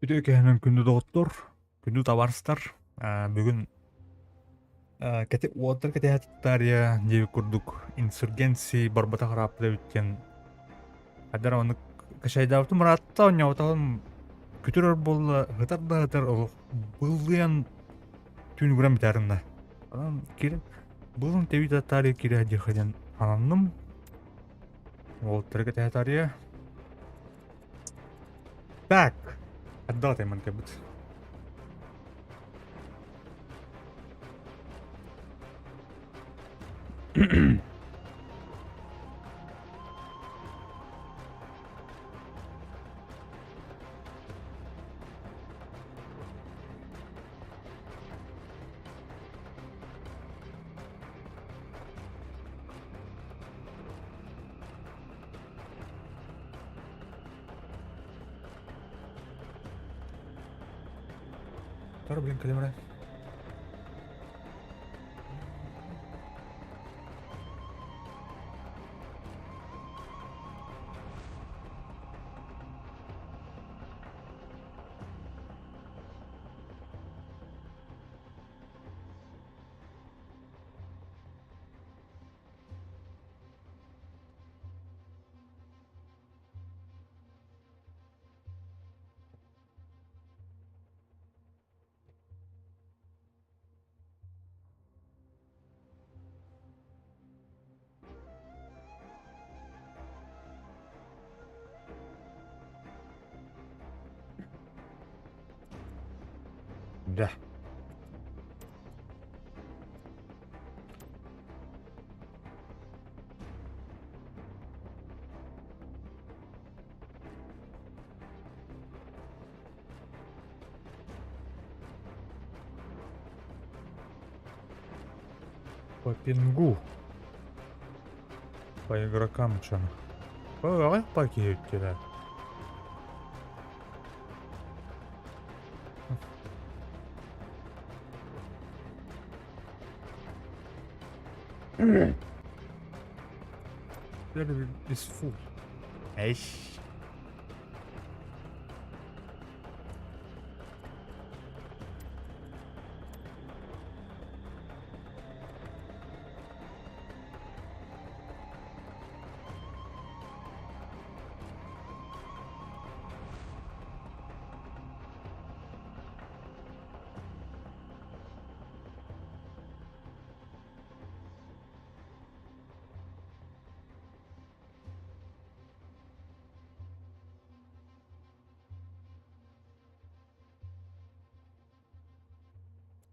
Үтүө кэһэнэн күндү доҕоттор, күндү табаарыстар, бүгүн кэти уоттар кэтэһэ таарыйа диэбит курдук инсургенции барбатах ырааппыт эбит диэн хайдах оннук качайдаабытым ыраатта оонньооботоҕум күтүр өр буолла ытар да ытар олох быллыйан түүнүгүрэн бүтээриннэ онон киирэн былын тэбии таарыйа киирэ диэххэ диэн ананным уолаттары кэтэһэ таарыйа Так, отдал ты манкабыт. Тор, блин, кэлимрэ. Да. По пингу. По игрокам чё? По пакетера. Is full. Эш.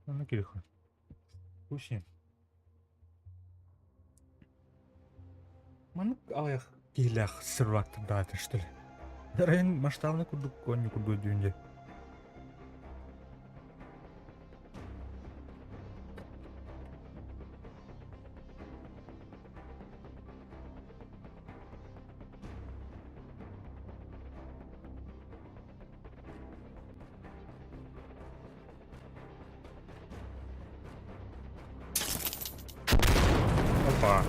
Онно кириха. Пусть. Маннык аҕыйах киһилээх сервактардаата что ли? Район масштабный курдук конню курдук дүүнде. Опа.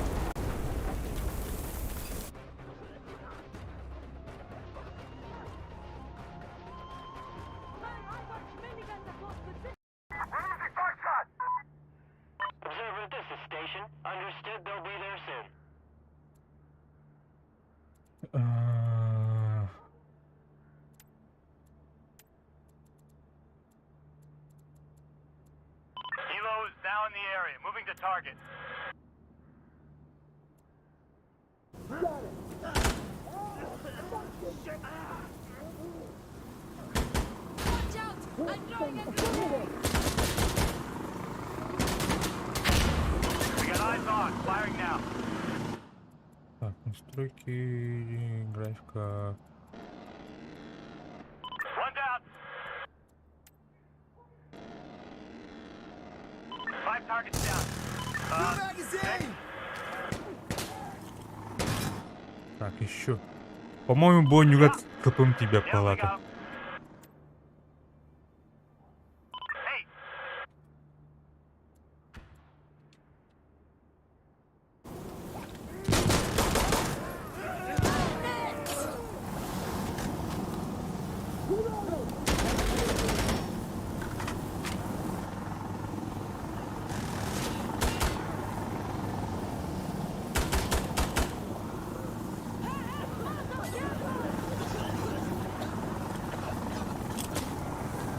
Uh... Так, настройки, графика. Так, еще. По-моему, бонюга кпм тебя палата.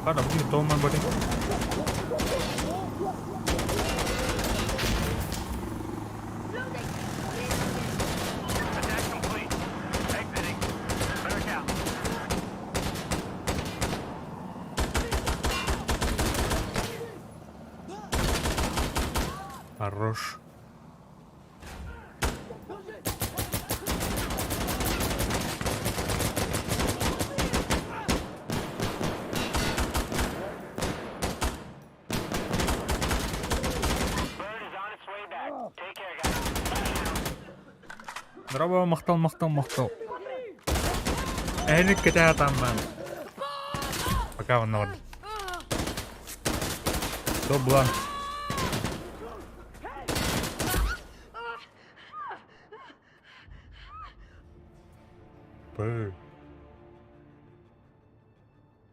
Ладно, будет дома бari. Хорош. Браво, махтал, махтал, махтал. Эһэни кэтэһэ таммаан. Пока онно барда. Тобла. Пы.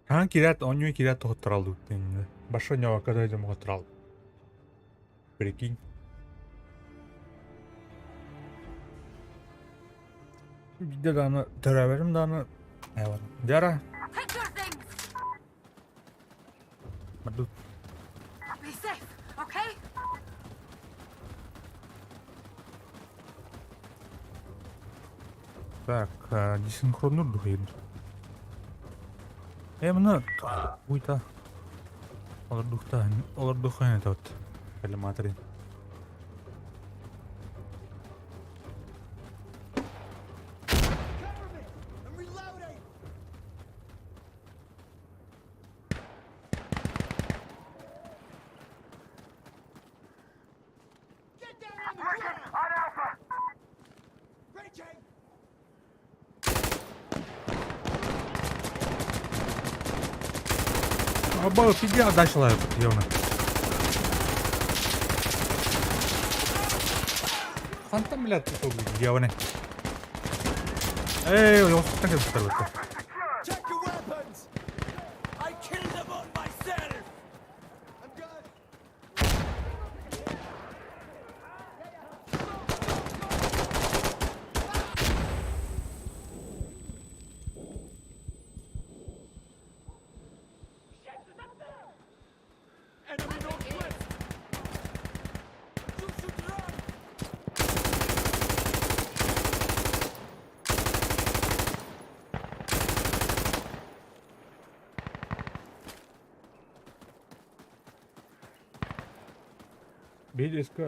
Хаан киирээт, оонньуу киирээт тоһуттараллыбыт диэн. Баша ньоҕокко дойдум оҕотторал. Прикинь. Биирдэ даҕаны төрөөбөтүм даҕаны Дьара. Мардут. Так, десинхроннур духайын. Э, мына уйта. Олордухта, олордухайын это вот. Коллиматорин. Аба, пиздец, дальше явно. Хантан блядь, явно. Эй, оттан кэлбиттэр бытта. Биир өскө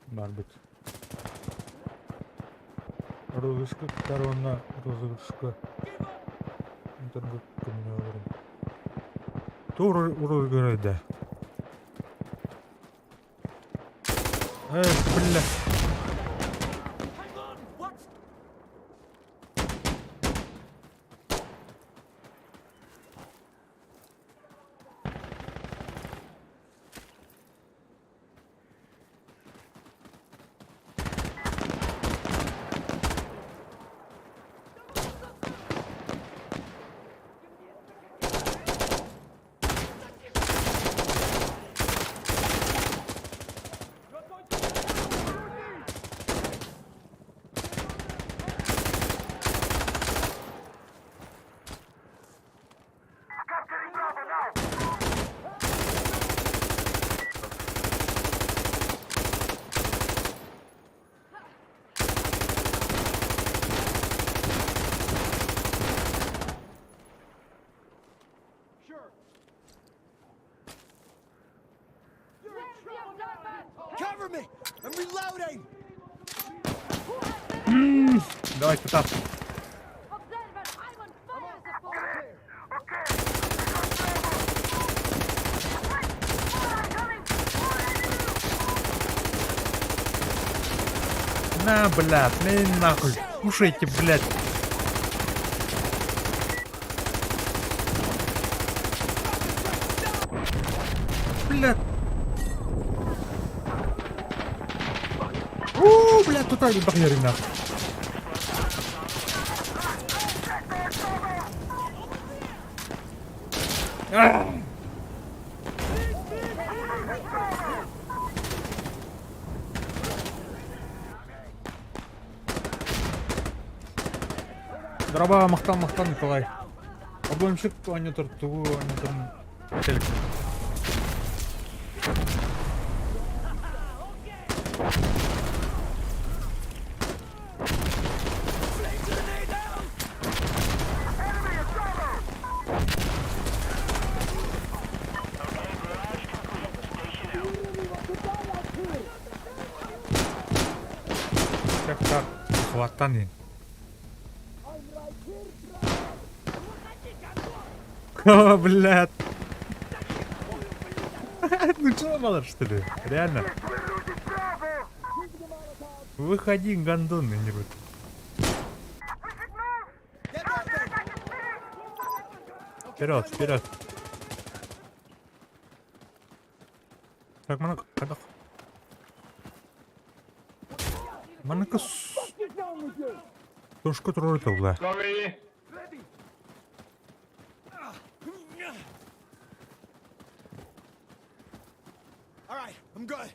барбыт. Розыгрышка кыттар уонна розыгрышка Онтон көмөлөһөрүм. Туох розыгрыш да? Э, бля. Cover me! I'm reloading! Давай, кытаат. На, блядь, на нахуй. Кушайте, блядь. Блядь. Уу, блядь, тут бахьярина. Дороба, махтан, махтан, Николай. Обломщик оонньотор тугу оонньоторун телек. Так, так, хватан диэн. О, блядь. Ну что, мало что ли? Реально. Выходи, гондон, нибудь. Вперед, вперед. Так, маннык хайдах. Маннык Тушка турар тылла. All right, I'm good.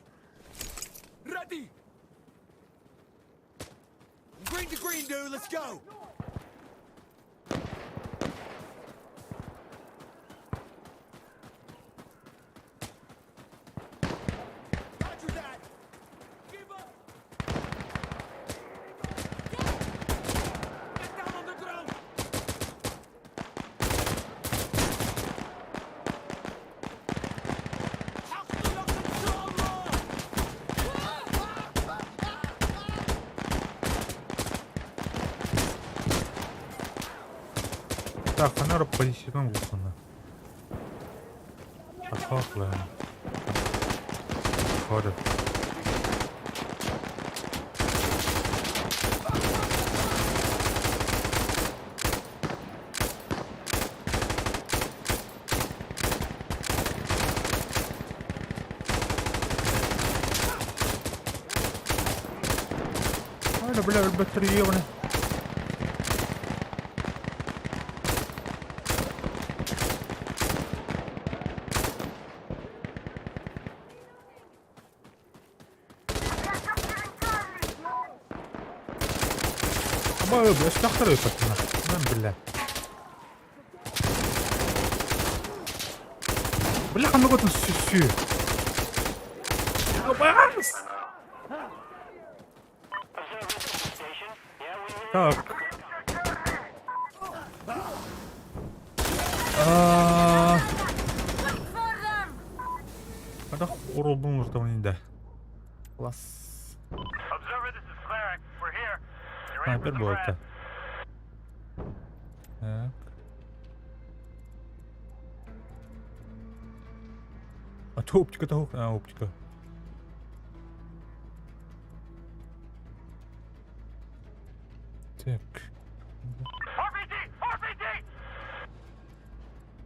Ready. I'm green to green, dude. Let's go. Roger that. Give up. Get down on the ground. هقتلك إن شاء الله. Так, фонарь позиционным глухана. Отхохлая. Ходит. Ой, бля, өлбөттөр. Аба, өстәхтер өпөттүнэ. Мен бля. Бля, ханнык отун сүсүү. Абас! Так. А, Хайдах уролбун уртамын да. Класс. Observer, this is Cleric. We're here. Снайпер буолта. Так. А то оптика того, а оптика. Так. RPG! RPG!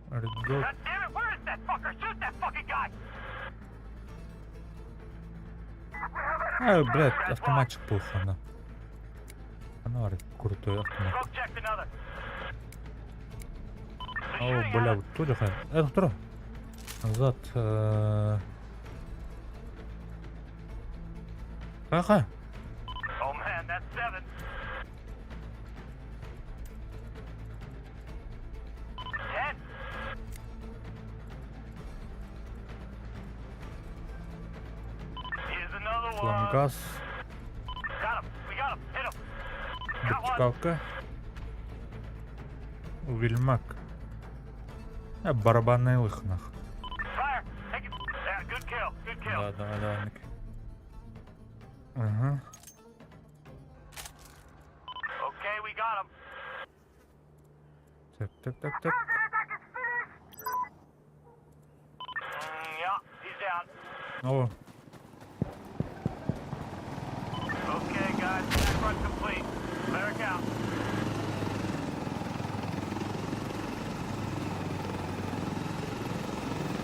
Red dot. God damn it, where is that fucker? Shoot that fucking guy! А, блядь, автоматчик буолла. Ана крутой автомат. Smoke checked another. О, бля, вот тоже хай. Это второй. Назад. Ага. Oh man, that's seven. 10. Here's another one. Фламгаз. Got him. We got him. Hit him. Got one. Вертикалка. Увельмак. А, барабанный лых нах. Fire. Take it. Yeah, good kill. Good kill. Да, давай, давай. Ник. Ага. Okay, we got him. Так, так, так, так. Yeah, he's down. О, Okay, guys, attack run complete. Cleric out.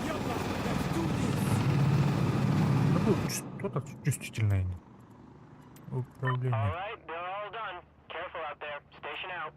Yalla, let's do this. ну, что так чувствительное? Управление. right, they're all done. Careful out there. Station out.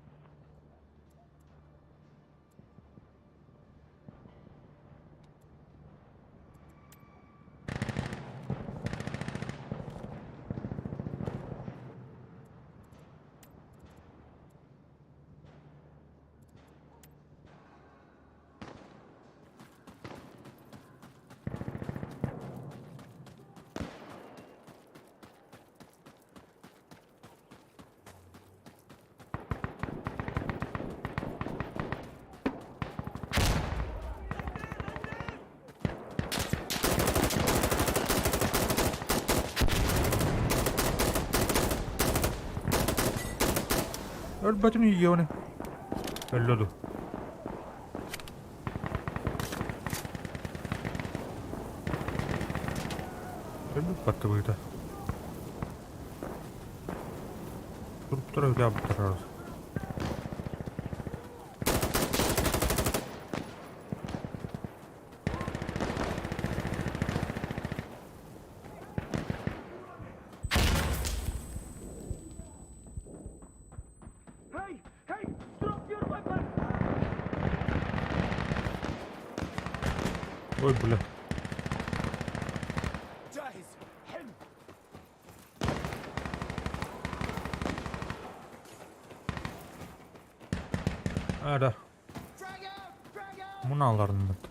Өлбөтүн үйөөнү. Өллөдү. Өлбүт баттыбыта. Туруп тура үлэ. Hey, hey, drop your weapon. Ой, бля. جاهز. حلو. А, да. Frag out, frag out. Муналарнымыт.